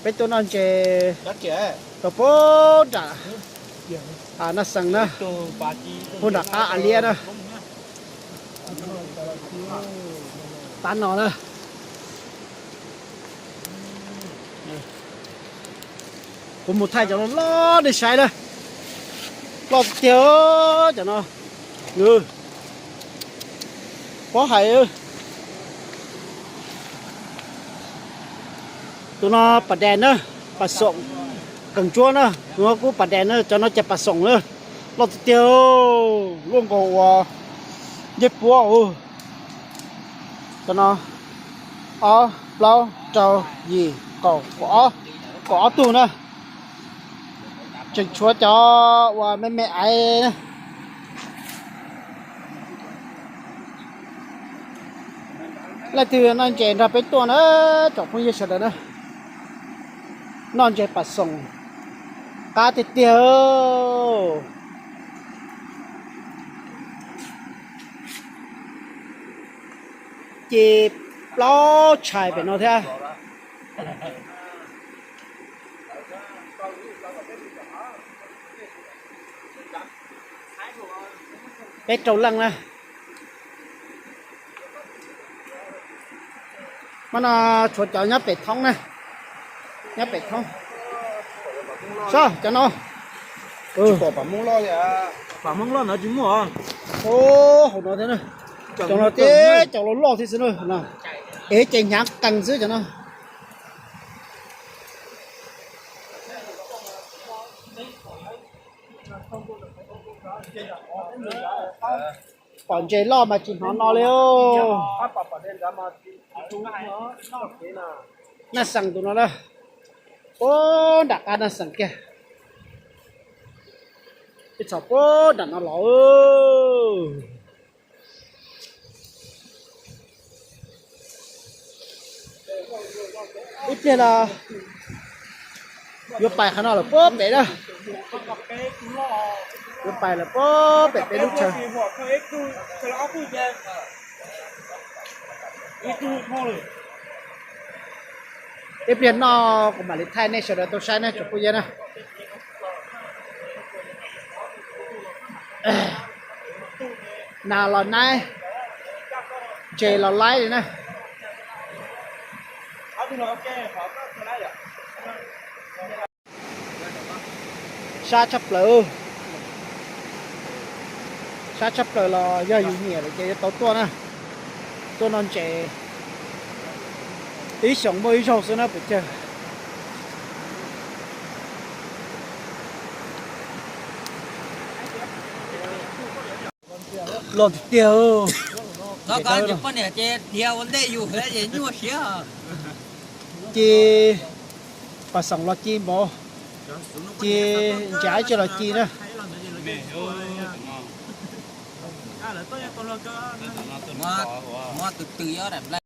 ເປັນໂຕນອນເຈ ໂຕໂປດາ ອາ ນາສັງນະ ໂພດາອາອາເລຍນະ ຕານອນນະ ໂປຣໂມດໄທຈະຫຼໍ່ໆ ໄດ້ໃຊ້ເລີຍ ຫຼໍ່ຕຽວຈະເນາະ ເອີ ພໍໃຫ້ເອີ ໂຕນອປາແດນເດີ ປາສົງ ກັງຈົວນະ ໂຕນອກູປາແດນເດີ ຈະເນາະຈະປາສົງເດີ ຫຼໍ່ຕຽວ ລວງກໍວ່າ ເຢັບປົວ ໂອ ຈະເນາະ ອໍ ເລົ່າ ເຈົ້າ ຢີ ກໍ ກໍ ກໍ ອອກຕູ້ນະ ຈຶ່ງຊົວເຈົ້າວ່າແມ່ນແມ່ໄອນະ ແລະ ຖືນອນເຈນ ຖ້າເປັນຕົວນະ ຈອກພຸ້ນເຍສເດີນະ ນອນເຈປາສົງ ກາເຕຍວ ເຈັບເລົ້າຊາຍເປັນເນາະແທ້ ເປັດເຈົ້າຫຼັງນະ ມັນ ອາ ຊວນເຈົ້າຍາເປັດທ້ອງນະ ຍາເປັດທ້ອງ ຊາ ຈະເນາະ ເອີ ປາມົງລໍ ປາມົງລໍນະຈິໝໍ ໂອ້ ໂຫ ເນາະແທ້ນະ ເຈົ້າເນາະເຕ ເຈົ້າຫຼໍ່ໆ ທີ່ສຸດເນາະ ເອ ເຈັງຫຍັງກັງຊື້ ຈະເນາະ ປອນເຈລໍມາຈິນຫອນນອເລວ ໜ້າສັງໂຕນອນລະ ໂອ້ ດັກອາໜ້າສັງແກ ເປັນສາວໂປ້ດັກນອນລໍເອີ ອີເປຍລະ ຢູ່ໄປຂ້າງນອກລະໂປ້ເປເດີ ຢູ່ໄປລະໂປ້ເປເປລູກເທີ ເອເປຍນອກມາລິໄທເນ ເຊີດໂຕໄຊເນ ຈົບປຸເຍນະ. ໜາວຫຼອນນາຍ ເຈຫຼອນລາຍເລີຍນະ ຊາດຊັບເລີ ຊາດຊັບເລີ ລະຢ່າຢູ່ເຫຍ ເຈໂຕຕົວນະ ຕົວນອນເຈ ອີສອງໂມງ ອີສອງຊະນະ ໄປເຈີ. ຫຼອນຕຽວ ລະກະຢູ່ປະເນຍເຈດຽວເດ້ຢູ່ແລ້ວເຈຢູ່ເຊຍ ເຈປາສອງລອດຈີນບໍ່ ເຈຈາຍເຈລອດຈີນນະ ມາ ມາຕຶກໆ ເອົາໄດ້.